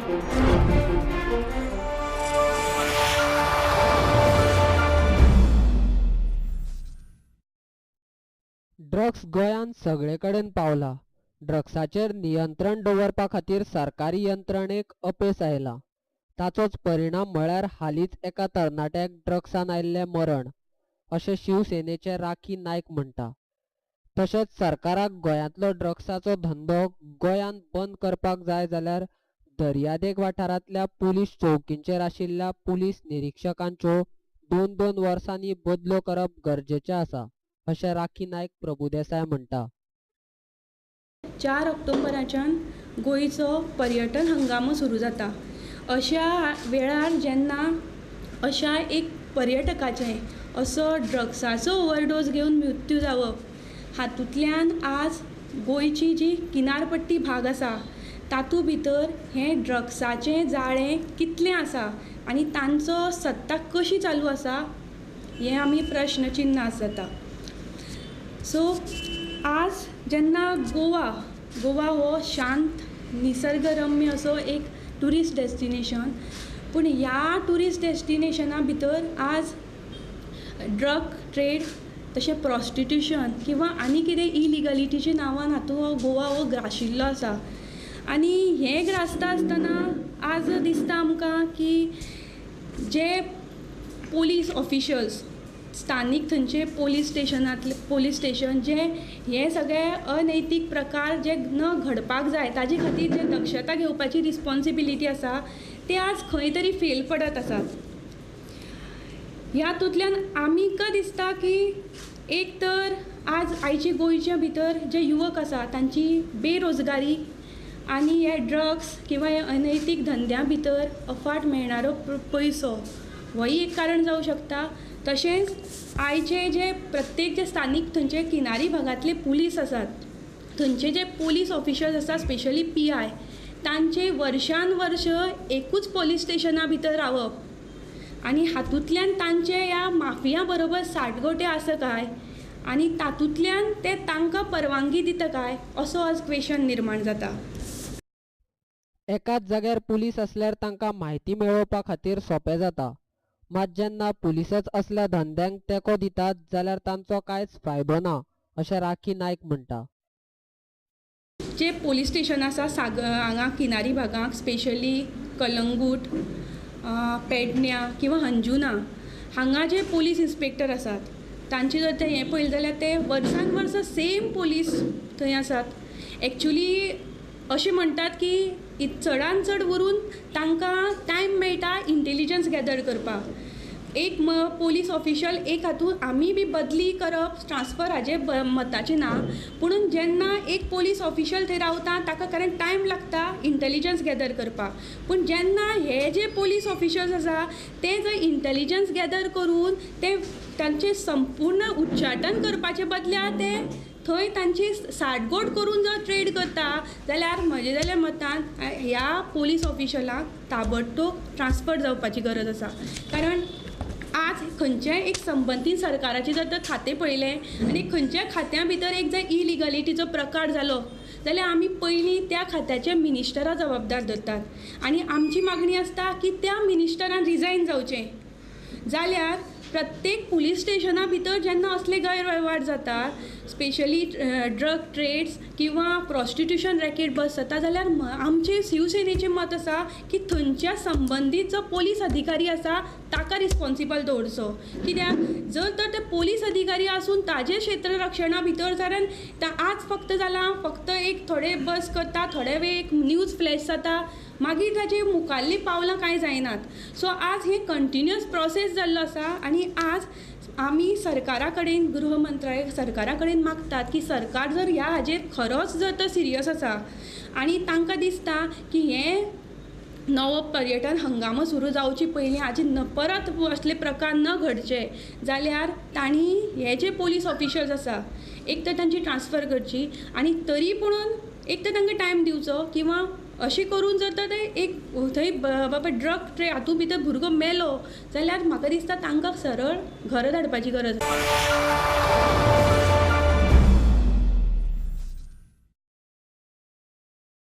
Drugs गोंयांत सगळे कडेन पावला. ड्रग्साचेर नियंत्रण दवरपा खातीर सरकारी यंत्रणेक अपेस आयलां. ताचोच परिणाम म्हळ्यार हालींच एका तरणाट्याक ड्रग्सान आयिल्लें मरण, अशें शिवसेनेचे राखी नायक म्हणटा. तशेंच सरकाराक गोंयांतलो ड्रग्साचो धंदो गोंयांत बंद करपाक जाय जाल्यार दर्यादेग वाठारांतल्या पुलीस चौकींचेर आशिल्ल्या पुलीस निरिक्षकांच्यो 2-2 वर्सांनी बदल्यो करप गरजेचें आसा, अशें राखी नायक प्रभुदेसाय म्हणटा. 4 ऑक्टोबराच्यान गोंयचो पर्यटन हंगाम सुरू जाता. अशा वेळार जेन्ना अशा एक पर्यटकाचें असो ड्रग्साचो ओवरडोज घेवन मृत्यू जावप, हातूंतल्यान आज गोंयची जी किनारपट्टी भाग आसा तातूंत भितर हें ड्रग्साचें जाळें कितलें आसा आनी तांचो सत्ता कशी चालू आसा हें आमी प्रश्न चिन्न आज जाता. सो आज जेन्ना गोवा हो शांत निसर्गरम्य असो एक ट्युरिस्ट डेस्टिनेशन, पूण ह्या ट्युरिस्ट डेस्टिनेशना भितर आज ड्रग ट्रेड तशें प्रॉस्टिट्युशन किंवा आनी कितें इलिगलिटीच्या नांवान हातूंत गोवा हो ग्राशिल्लो आसा. आनी हें ग्रासता आसतना आज दिसता आमकां की जे पोलीस ऑफिशल्स स्थानीक थंयचे पोलीस स्टेशनांतले पोलीस स्टेशन जे हे सगळे अनैतीक प्रकार जे न घडपाक जाय ताजे खातीर जे दक्षता घेवपाची रिस्पोन्सिबिलिटी आसा ते आज खंय तरी फेल पडत आसात. ह्यातूंतल्यान आमकां दिसता की एक तर आज आयचे गोंयच्या भितर जे युवक आसा तांची बेरोजगारी आनी हे ड्रग्स किंवा हे अनैतीक धंद्या भितर अफाट मेळणारो पयसो होय एक कारण जावं शकता. तशेंच आयचे जे प्रत्येक जे स्थानीक थंयचे किनारी भागांतले पुलीस आसात थंयचे जे पोलीस ऑफिशर्स आसात स्पेशली PI तांचे वर्षान वर्ष एकूच पोलीस स्टेशना भितर रावप आनी हातूंतल्यान तांचे ह्या माफिया बरोबर साठगोटे आसा काय आनी तातूंतल्यान ते तांकां परवानगी दिता काय असो आज क्वेशन निर्माण जाता. एकाच जाग्यार पुलीस आसल्यार तांकां म्हायती मेळोवपा खातीर सोंपें जाता. मात जेन्ना पुलिसच असल्या धंद्यांक तेंको दितात जाल्यार तांचो कांयच फायदो ना, अशें राखी नायक म्हणटा. जे पोलीस स्टेशन आसा हांगा किनारी भागांक स्पेशली कलंगूट, पेडण्या किंवा अंजुना हांगा जे पोलीस इन्स्पेक्टर आसात तांचे जर ते हें पळयलें जाल्यार ते वर्सान वर्स सेम पोलीस थंय आसात. एक्चुली अशें म्हणटात की चडान चड व्हरून तांकां टायम मेळटा इंटेलिजन्स गॅदर करपाक. एक पोलीस ऑफिशल एक हातूंत आमी बी बदली करप ट्रान्सफर हाजें मताचें ना, पुणून जेन्ना एक पोलीस ऑफिशल थंय रावता ताका कारण टायम लागता इंटेलिजन्स गॅदर करपाक. पूण जेन्ना हे जे पोलीस ऑफिशल्स आसा ते जर इंटेलिजन्स गॅदर करून ते तांचें संपूर्ण उच्चाटन करपाचे बदल्या ते थंय तांची साठगोट करून जर ट्रेड करता जाल्यार म्हजे जाल्यार मतान ह्या पोलीस ऑफिशलाक ताबडतोब ट्रान्सफर जावपाची गरज आसा. कारण आज खंयचेय एक संबंदीत सरकाराचें जर तर खातें पळयलें आनी खंयच्याय खात्या भितर एक जर इलिगलिटीचो प्रकार जालो जाल्यार आमी पयलीं त्या खात्याच्या मिनिस्टरा जबाबदार धरतात आनी आमची मागणी आसता की त्या मिनिस्टरान रिजायन जावचें. जाल्यार प्रत्येक पुलीस स्टेशना भितर जेन्ना असले गैरवेव्हार जातात स्पेशली ड्रग ट्रेड्स किंवा प्रॉस्टिट्युशन रॅकेट बस जाता जाल्यार आमचें शिवसेनेचें मत आसा की थंयच्या संबंदीत जो पोलीस अधिकारी आसा ताका रिस्पोन्सिबल दवरचो. कित्याक जर तर ते पोलीस अधिकारी आसून ताजे क्षेत्ररक्षणा भितर कारण आज फक्त जालां फक्त एक थोडे बस करता थोडे वेळ एक न्यूज फ्लॅश जाता मागीर ताजे मुखाल्लीं पावलां कांय जायनात. सो आज हें कंटिन्युअस प्रोसेस जाल्लो आसा आनी आज आमी सरकारा कडेन गृह मंत्रालय सरकारा कडेन मागतात की सरकार जर ह्या हाजेर खरोच जर तर सिरियस आसा आनी तांकां दिसता की हें नवो पर्यटन हंगाम सुरू जावचे पयलीं हाजे परत असले प्रकार न घडचे जाल्यार तांणी हे जे पोलीस ऑफिशल्स आसा एक तर तांची ट्रान्सफर करची आनी तरी पुणून एक तर तांकां टायम दिवचो किंवा अशें करून जर तर ते एक थंय बाबा ड्रग ट्रेड हातूंत भितर भुरगो मेलो जाल्यार म्हाका दिसता तांकां सरळ घरा धाडपाची गरज आसा.